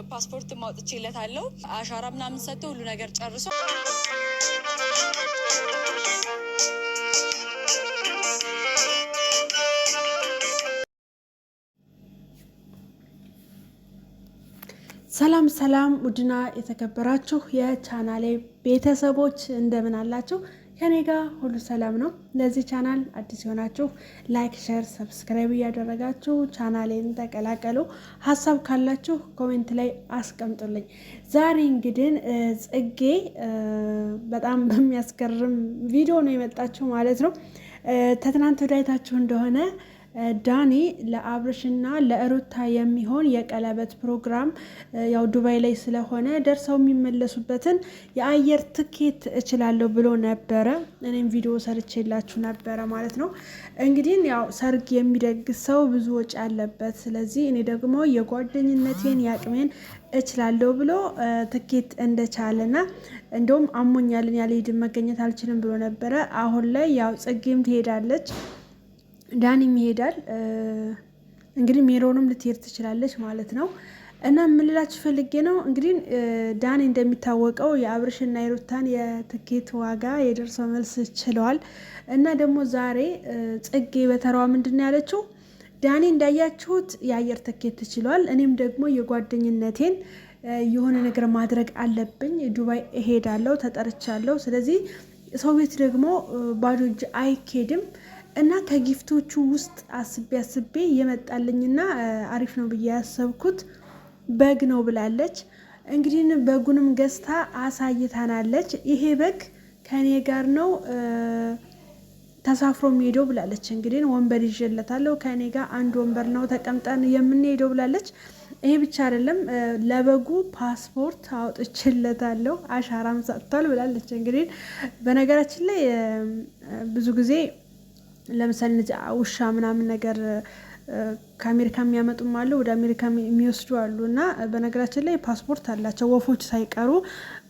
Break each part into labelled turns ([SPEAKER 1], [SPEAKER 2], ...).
[SPEAKER 1] ፓስፖርት አውጥቼለታለሁ። አሻራ ምናምን ሰጥቶ ሁሉ ነገር ጨርሶ
[SPEAKER 2] ሰላም ሰላም፣ ውድና የተከበራችሁ የቻናሌ ቤተሰቦች እንደምን አላችሁ? ከኔ ጋር ሁሉ ሰላም ነው። ለዚህ ቻናል አዲስ የሆናችሁ like፣ share፣ subscribe እያደረጋችሁ ቻናሌን ተቀላቀሉ። ሀሳብ ካላችሁ comment ላይ አስቀምጡልኝ። ዛሬ እንግዲህ ጽጌ በጣም በሚያስገርም ቪዲዮ ነው የመጣችሁ ማለት ነው። ከትናንት ወዲያ አይታችሁ እንደሆነ ዳኒ ለአብርሽና ለሩታ የሚሆን የቀለበት ፕሮግራም ያው ዱባይ ላይ ስለሆነ ደርሰው የሚመለሱበትን የአየር ትኬት እችላለሁ ብሎ ነበረ። እኔም ቪዲዮ ሰርቼላችሁ ነበረ ማለት ነው። እንግዲህ ያው ሰርግ የሚደግስ ሰው ብዙ ወጪ አለበት። ስለዚህ እኔ ደግሞ የጓደኝነቴን ያቅሜን እችላለሁ ብሎ ትኬት እንደቻለና እንደውም አሞኛልን ያለ መገኘት አልችልም ብሎ ነበረ። አሁን ላይ ያው ጽጌም ትሄዳለች፣ ዳኒም ይሄዳል። እንግዲህ ሜሮንም ልትሄድ ትችላለች ማለት ነው። እና የምልላችሁ ፈልጌ ነው እንግዲህ ዳኒ እንደሚታወቀው የአብርሽና የሩታን የትኬት ዋጋ የደርሶ መልስ ችለዋል። እና ደግሞ ዛሬ ጽጌ በተራዋ ምንድን ነው ያለችው? ዳኒ እንዳያችሁት የአየር ትኬት ችሏል። እኔም ደግሞ የጓደኝነቴን የሆነ ነገር ማድረግ አለብኝ። ዱባይ እሄዳለሁ፣ ተጠርቻለሁ። ስለዚህ ሰው ቤት ደግሞ ባዶ እጅ አይኬድም እና ከ gift ኦቹ ውስጥ አስቤ አስቤ የመጣልኝና አሪፍ ነው ብዬ ያሰብኩት በግ ነው ብላለች። እንግዲህ በጉንም ገዝታ አሳይታናለች። ይሄ በግ ከኔ ጋር ነው ተሳፍሮ የሚሄደው ብላለች። እንግዲህ ወንበር ይዤለታለሁ፣ ከኔ ጋር አንድ ወንበር ነው ተቀምጠን የምንሄደው ብላለች። ይሄ ብቻ አይደለም፣ ለበጉ ፓስፖርት አውጥቼለታለሁ፣ አሻራም ሰጥቷል ብላለች። እንግዲህ በነገራችን ላይ ብዙ ጊዜ ለምሳሌ እነዚህ ውሻ ምናምን ነገር ከአሜሪካ የሚያመጡም አሉ፣ ወደ አሜሪካ የሚወስዱ አሉ። እና በነገራችን ላይ ፓስፖርት አላቸው፣ ወፎች ሳይቀሩ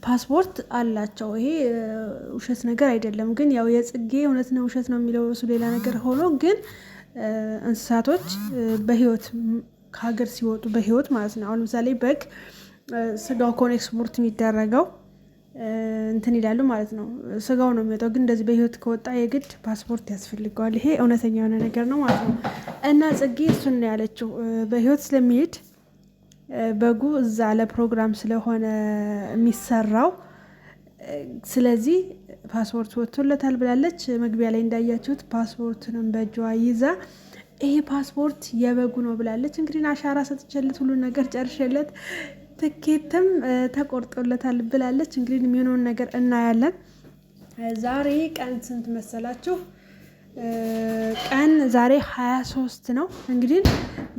[SPEAKER 2] ፓስፖርት አላቸው። ይሄ ውሸት ነገር አይደለም። ግን ያው የጽጌ እውነት ነው ውሸት ነው የሚለው እሱ ሌላ ነገር ሆኖ ግን እንስሳቶች በህይወት ከሀገር ሲወጡ በህይወት ማለት ነው። አሁን ለምሳሌ በግ ስጋው ከሆነ ኤክስፖርት የሚደረገው እንትን ይላሉ ማለት ነው። ስጋው ነው የሚወጣው፣ ግን እንደዚህ በህይወት ከወጣ የግድ ፓስፖርት ያስፈልገዋል። ይሄ እውነተኛ የሆነ ነገር ነው ማለት ነው። እና ጽጌ እሱን ነው ያለችው። በህይወት ስለሚሄድ በጉ እዛ ለፕሮግራም ስለሆነ የሚሰራው ስለዚህ ፓስፖርት ወጥቶለታል ብላለች። መግቢያ ላይ እንዳያችሁት ፓስፖርቱንም በእጇ ይዛ ይሄ ፓስፖርት የበጉ ነው ብላለች። እንግዲህ አሻራ ሰጥቼለት ሁሉን ነገር ጨርሼለት ትኬትም ተቆርጦለታል ብላለች። እንግዲህ የሚሆነውን ነገር እናያለን። ዛሬ ቀን ስንት መሰላችሁ? ቀን ዛሬ 23 ነው። እንግዲህ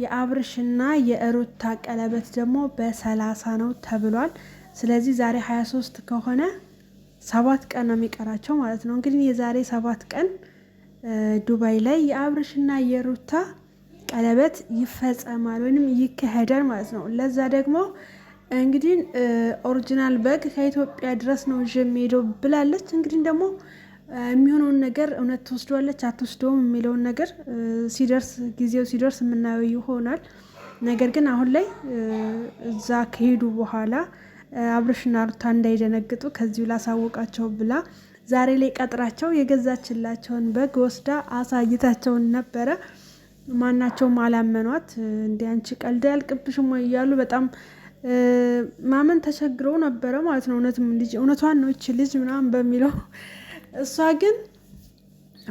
[SPEAKER 2] የአብርሽና የሩታ ቀለበት ደግሞ በ30 ነው ተብሏል። ስለዚህ ዛሬ 23 ከሆነ 7 ቀን ነው የሚቀራቸው ማለት ነው። እንግዲህ የዛሬ 7 ቀን ዱባይ ላይ የአብርሽና የሩታ ቀለበት ይፈጸማል ወይንም ይካሄዳል ማለት ነው። ለዛ ደግሞ እንግዲህ original በግ ከኢትዮጵያ ድረስ ነው ይዤ የሚሄደው ብላለች። እንግዲህ ደግሞ የሚሆነውን ነገር እውነት ትወስደዋለች አትወስደውም የሚለውን ነገር ሲደርስ ጊዜው ሲደርስ የምናየው ይሆናል። ነገር ግን አሁን ላይ እዛ ከሄዱ በኋላ አብርሽና ሩታ እንዳይደነግጡ ከዚሁ ላሳወቃቸው ብላ ዛሬ ላይ ቀጥራቸው የገዛችላቸውን በግ ወስዳ አሳይታቸውን ነበረ። ማናቸውም አላመኗት። እንዲ አንቺ ቀልድ ያልቅብሽም ወይ እያሉ በጣም ማመን ተቸግረው ነበረ ማለት ነው። እውነትም ልጅ እውነቷን ነው ይች ልጅ ምናምን በሚለው እሷ ግን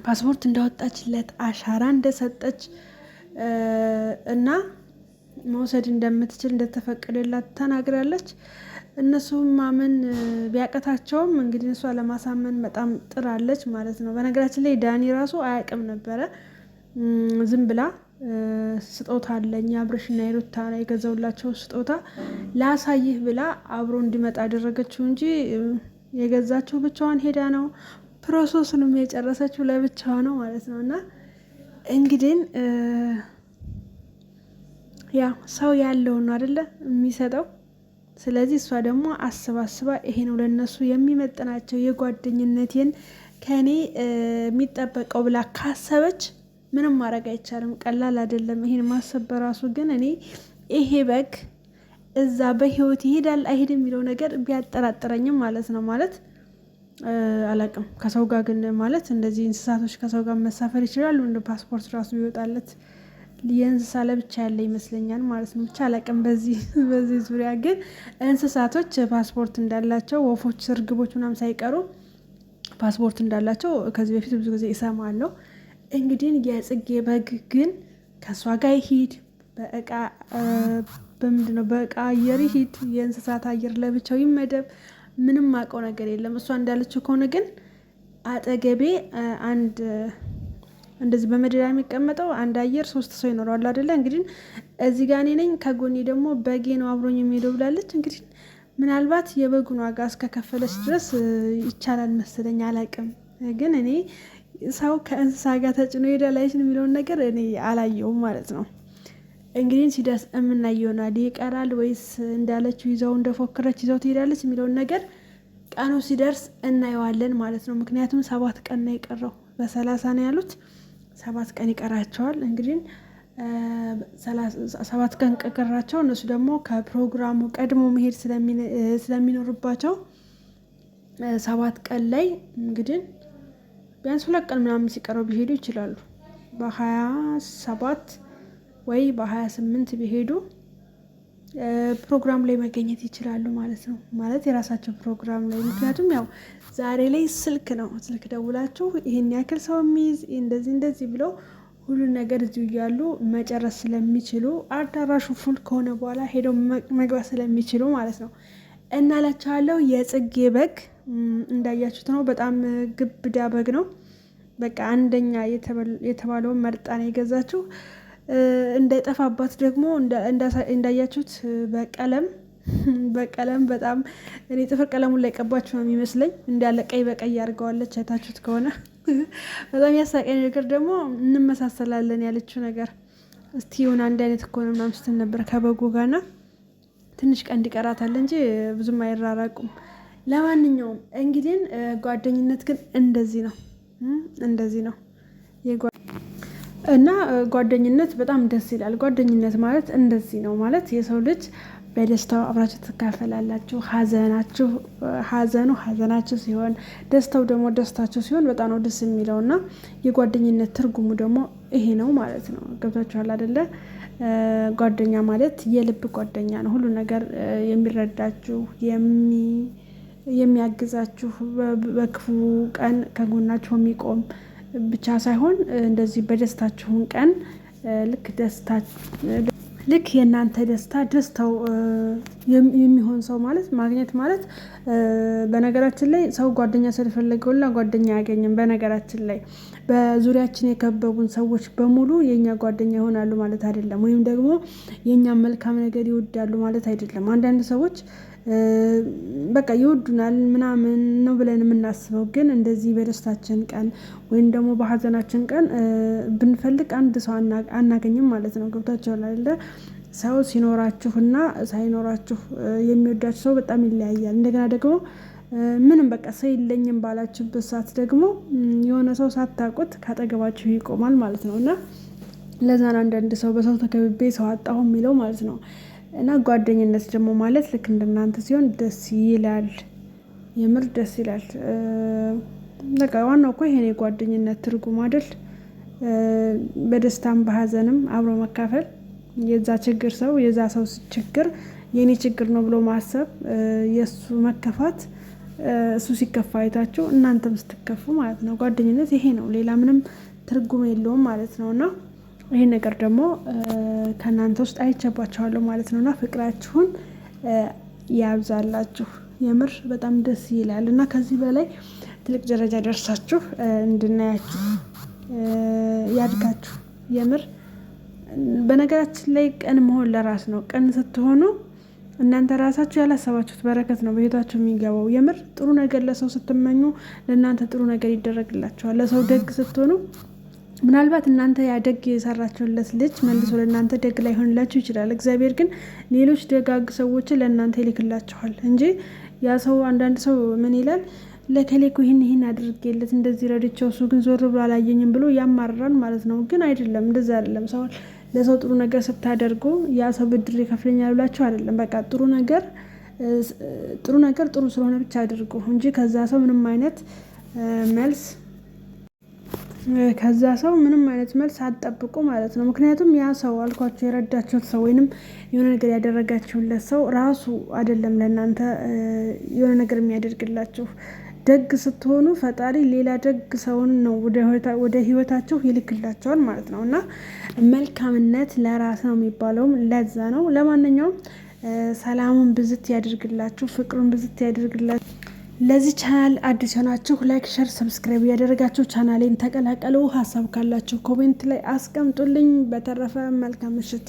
[SPEAKER 2] ፓስፖርት እንዳወጣችለት አሻራ እንደሰጠች እና መውሰድ እንደምትችል እንደተፈቀደላት ተናግራለች። እነሱም ማመን ቢያቀታቸውም እንግዲህ እሷ ለማሳመን በጣም ጥራለች ማለት ነው። በነገራችን ላይ ዳኒ ራሱ አያውቅም ነበረ። ዝም ብላ ስጦታ አለኝ አብርሽና የሩታ የገዛውላቸው ስጦታ ላሳይህ ብላ አብሮ እንዲመጣ አደረገችው እንጂ የገዛችው ብቻዋን ሄዳ ነው። process ኡንም የጨረሰችው ለብቻዋ ነው ማለት ነው። እና እንግዲህ ያ ሰው ያለውን ነው አደለ የሚሰጠው። ስለዚህ እሷ ደግሞ አስባ ይሄ ነው ለእነሱ የሚመጥናቸው የጓደኝነቴን ከኔ የሚጠበቀው ብላ ካሰበች ምንም ማድረግ አይቻልም። ቀላል አይደለም ይሄን ማሰብ በራሱ። ግን እኔ ይሄ በግ እዛ በህይወት ይሄዳል አይሄድም የሚለው ነገር ቢያጠራጥረኝም ማለት ነው። ማለት አላቅም ከሰው ጋር ግን ማለት እንደዚህ እንስሳቶች ከሰው ጋር መሳፈር ይችላሉ። እንደ ፓስፖርት ራሱ ቢወጣለት የእንስሳ ለብቻ ያለ ይመስለኛል ማለት ነው። ብቻ አላቅም በዚህ በዚህ ዙሪያ ግን እንስሳቶች ፓስፖርት እንዳላቸው ወፎች፣ እርግቦች ምናምን ሳይቀሩ ፓስፖርት እንዳላቸው ከዚህ በፊት ብዙ ጊዜ እሰማለሁ። እንግዲህ የጽጌ በግ ግን ከእሷ ጋር ይሂድ በእቃ በምንድን ነው በእቃ አየር ይሂድ፣ የእንስሳት አየር ለብቻው ይመደብ፣ ምንም አውቀው ነገር የለም። እሷ እንዳለችው ከሆነ ግን አጠገቤ አንድ እንደዚህ በመደዳ የሚቀመጠው አንድ አየር ሶስት ሰው ይኖረዋል አይደለ? እንግዲህ እዚህ ጋ እኔ ነኝ፣ ከጎኔ ደግሞ በጌ ነው አብሮኝ የሚሄደው ብላለች። እንግዲህ ምናልባት የበጉን ዋጋ እስከከፈለች ድረስ ይቻላል መሰለኝ፣ አላቅም። ግን እኔ ሰው ከእንስሳ ጋር ተጭኖ ሄዳል አይችልም የሚለውን ነገር እኔ አላየውም ማለት ነው። እንግዲህ ሲደርስ የምናየው ይሆናል። ይቀራል ወይስ እንዳለችው ይዘው እንደፎከረች ይዘው ትሄዳለች የሚለውን ነገር ቀኑ ሲደርስ እናየዋለን ማለት ነው። ምክንያቱም 7 ቀን ነው የቀረው፣ በ30 ነው ያሉት፣ 7 ቀን ይቀራቸዋል። እንግዲህ 7 ቀን ቀራቸው። እነሱ ደግሞ ከፕሮግራሙ ቀድሞ መሄድ ስለሚኖርባቸው 7 ቀን ላይ እንግዲህ ቢያንስ 2 ቀን ምናምን ሲቀረው ቢሄዱ ይችላሉ። በ27 ወይ በ28 ቢሄዱ ፕሮግራም ላይ መገኘት ይችላሉ ማለት ነው። ማለት የራሳቸው ፕሮግራም ላይ፣ ምክንያቱም ያው ዛሬ ላይ ስልክ ነው። ስልክ ደውላችሁ ይህን ያክል ሰው የሚይዝ እንደዚህ እንደዚህ ብለው ሁሉን ነገር እዚሁ እያሉ መጨረስ ስለሚችሉ፣ አዳራሹ full ከሆነ በኋላ ሄደው መግባት ስለሚችሉ ማለት ነው። እናላችኋለሁ። የጽጌ በግ እንዳያችሁት ነው። በጣም ግብዳ በግ ነው። በቃ አንደኛ የተባለውን መርጣ ነው የገዛችው። እንዳይጠፋባት ደግሞ እንዳያችሁት በቀለም በቀለም በጣም እኔ ጥፍር ቀለሙን ላይ ቀባችሁ ነው የሚመስለኝ። እንዳለ ቀይ በቀይ አድርገዋለች። አይታችሁት ከሆነ በጣም ያሳቀኝ ነገር ደግሞ እንመሳሰላለን ያለችው ነገር፣ እስቲ የሆነ አንድ አይነት እኮ ነው ምናምን ስትል ነበር ከበጎ ጋርና ትንሽ ቀን እንዲቀራታል እንጂ ብዙም አይራራቁም። ለማንኛውም እንግዲህ ጓደኝነት ግን እንደዚህ ነው፣ እንደዚህ ነው እና ጓደኝነት በጣም ደስ ይላል። ጓደኝነት ማለት እንደዚህ ነው ማለት የሰው ልጅ በደስታው አብራችሁ ትካፈላላችሁ። ሀዘናችሁ ሀዘኑ ሀዘናችሁ ሲሆን ደስታው ደግሞ ደስታችሁ ሲሆን በጣም ነው ደስ የሚለው እና የጓደኝነት ትርጉሙ ደግሞ ይሄ ነው ማለት ነው። ገብታችኋል አይደለ? ጓደኛ ማለት የልብ ጓደኛ ነው። ሁሉ ነገር የሚረዳችሁ፣ የሚያግዛችሁ፣ በክፉ ቀን ከጎናችሁ የሚቆም ብቻ ሳይሆን እንደዚህ በደስታችሁን ቀን ልክ ደስታ ልክ የእናንተ ደስታ ደስታው የሚሆን ሰው ማለት ማግኘት ማለት፣ በነገራችን ላይ ሰው ጓደኛ ስለፈለገው ሁላ ጓደኛ አያገኝም። በነገራችን ላይ በዙሪያችን የከበቡን ሰዎች በሙሉ የእኛ ጓደኛ ይሆናሉ ማለት አይደለም፣ ወይም ደግሞ የእኛን መልካም ነገር ይወዳሉ ማለት አይደለም። አንዳንድ ሰዎች በቃ ይወዱናል ምናምን ነው ብለን የምናስበው፣ ግን እንደዚህ በደስታችን ቀን ወይም ደግሞ በሀዘናችን ቀን ብንፈልግ አንድ ሰው አናገኝም ማለት ነው። ገብቷችኋል አይደለ? ሰው ሲኖራችሁና ሳይኖራችሁ የሚወዳችሁ ሰው በጣም ይለያያል። እንደገና ደግሞ ምንም በቃ ሰው የለኝም ባላችሁበት ሰዓት ደግሞ የሆነ ሰው ሳታውቁት ካጠገባችሁ ይቆማል ማለት ነው። እና ለዛ ነው አንዳንድ ሰው በሰው ተከብቤ ሰው አጣሁ የሚለው ማለት ነው። እና ጓደኝነት ደግሞ ማለት ልክ እንደናንተ ሲሆን ደስ ይላል። የምር ደስ ይላል። በቃ ዋናው እኮ ይሄን የጓደኝነት ትርጉም አይደል? በደስታም በሀዘንም አብሮ መካፈል፣ የዛ ችግር ሰው የዛ ሰው ችግር የኔ ችግር ነው ብሎ ማሰብ፣ የእሱ መከፋት እሱ ሲከፋ አይታችሁ እናንተም ስትከፉ ማለት ነው። ጓደኝነት ይሄ ነው፣ ሌላ ምንም ትርጉም የለውም ማለት ነው። እና ይሄ ነገር ደግሞ ከእናንተ ውስጥ አይቼባችኋለሁ ማለት ነው። እና ፍቅራችሁን ያብዛላችሁ። የምር በጣም ደስ ይላል። እና ከዚህ በላይ ትልቅ ደረጃ ደርሳችሁ እንድናያችሁ ያድጋችሁ። የምር በነገራችን ላይ ቅን መሆን ለራስ ነው። ቅን ስትሆኑ እናንተ ራሳችሁ ያላሰባችሁት በረከት ነው በህይወታችሁ የሚገባው። የምር ጥሩ ነገር ለሰው ስትመኙ ለእናንተ ጥሩ ነገር ይደረግላችኋል። ለሰው ደግ ስትሆኑ ምናልባት እናንተ ያ ደግ የሰራችሁለት ልጅ መልሶ ለእናንተ ደግ ላይሆንላችሁ ይችላል። እግዚአብሔር ግን ሌሎች ደጋግ ሰዎችን ለእናንተ ይልክላችኋል እንጂ ያ ሰው፣ አንዳንድ ሰው ምን ይላል፣ ለከሌ እኮ ይህን ይህን አድርጌለት እንደዚህ ረድቼው እሱ ግን ዞር ብሎ አላየኝም ብሎ ያማርራል ማለት ነው። ግን አይደለም፣ እንደዛ አይደለም። ሰው ለሰው ጥሩ ነገር ስታደርጉ ያ ሰው ብድር ይከፍለኛል ብላችሁ አይደለም። በቃ ጥሩ ነገር ጥሩ ነገር ጥሩ ስለሆነ ብቻ አድርጉ እንጂ ከዛ ሰው ምንም አይነት መልስ ከዛ ሰው ምንም አይነት መልስ አትጠብቁ ማለት ነው። ምክንያቱም ያ ሰው አልኳችሁ የረዳችሁት ሰው ወይንም የሆነ ነገር ያደረጋችሁለት ሰው ራሱ አይደለም ለእናንተ የሆነ ነገር የሚያደርግላችሁ። ደግ ስትሆኑ ፈጣሪ ሌላ ደግ ሰውን ነው ወደ ህይወታችሁ ይልክላቸዋል ማለት ነው። እና መልካምነት ለራስ ነው የሚባለውም ለዛ ነው። ለማንኛውም ሰላሙን ብዝት ያደርግላችሁ፣ ፍቅሩን ብዝት ያደርግላችሁ። ለዚህ ቻናል አዲስ የሆናችሁ like፣ share፣ subscribe እያደረጋችሁ ቻናሌን ተቀላቀሉ። ሀሳብ ካላችሁ comment ላይ አስቀምጡልኝ። በተረፈ መልካም ምሽት።